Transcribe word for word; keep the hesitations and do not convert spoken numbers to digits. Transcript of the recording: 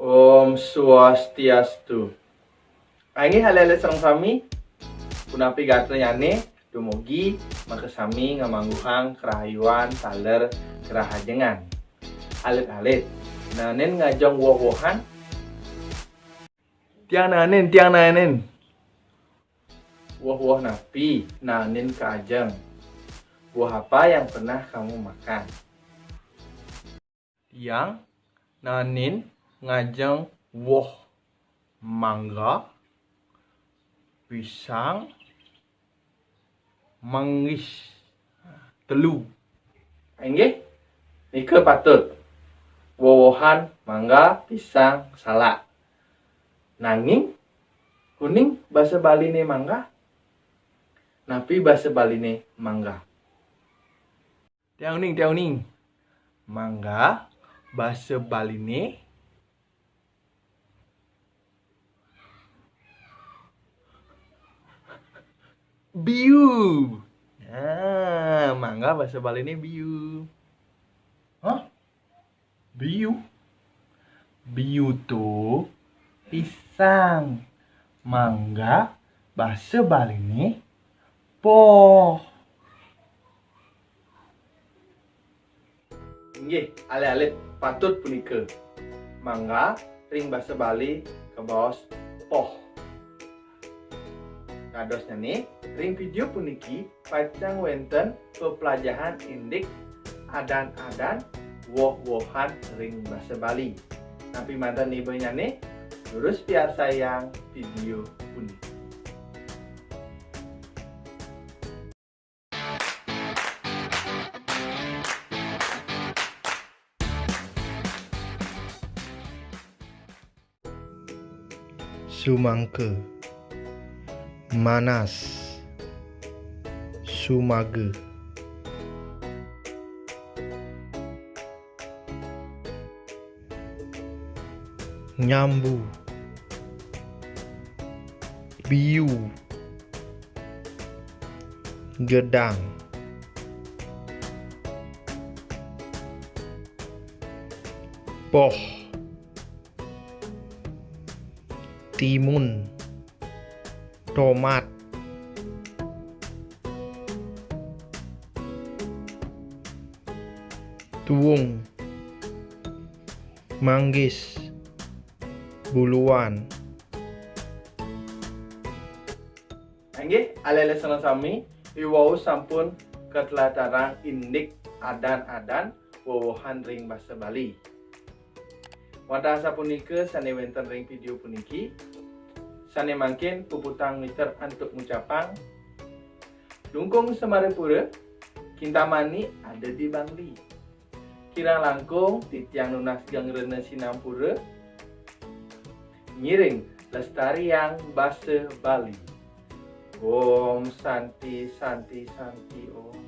Om Swastiastu. Inggih alit-alit sareng sami, punapi gatrané? Dumugi makasami ngamangguhang karahayuan taler karahajengan. Alit-alit, naenin ngajeng woh-wohan? Tiang naenin, tiang naenin. Woh-woh napi naenin kaajeng? Buah apa yang pernah kamu makan? Tiang naenin ngajeng woh mangga, pisang, manggis. Telu. Inggih, nika patut. Woh-wohan, mangga, pisang, salak. Nanging, uning basa Baliné mangga? Napi basa Baliné mangga? Tiang uning, tiang uning. Mangga, basa Baliné biu. Nah, mangga basa Baliné biu. Hah? Biu? Biu to pisang. Mangga basa Baliné poh. Inggih, alit-alit patut punika. Mangga ring basa Bali kabaos poh. Dadosnyané, ring vidéo puniki pacang wénten peplajahan indik adan-adan woh-wohan ring basa Bali. Napi manten ibanyané, durus piarsayang vidéo puniki. Sumangka, manas, sumaga. Nyambu, biu, gedang, poh, timun, tomat, tuwung, manggis, buluan. Inggih, alit-alit sareng sami, iwau sampun katlatarang indik adan-adan woh-wohan ring basa Bali. Wantah sapunika sané wénten ring vidéo puniki, sané mangkin puputang miter antuk ngucapang, Dungkung Semarapura, Kintamani ada di Bangli. Kirang langkung titiang nunas geng rena sinampura. Ngiring lestariang basa Bali. Om Santi, Santi, Santi, Om.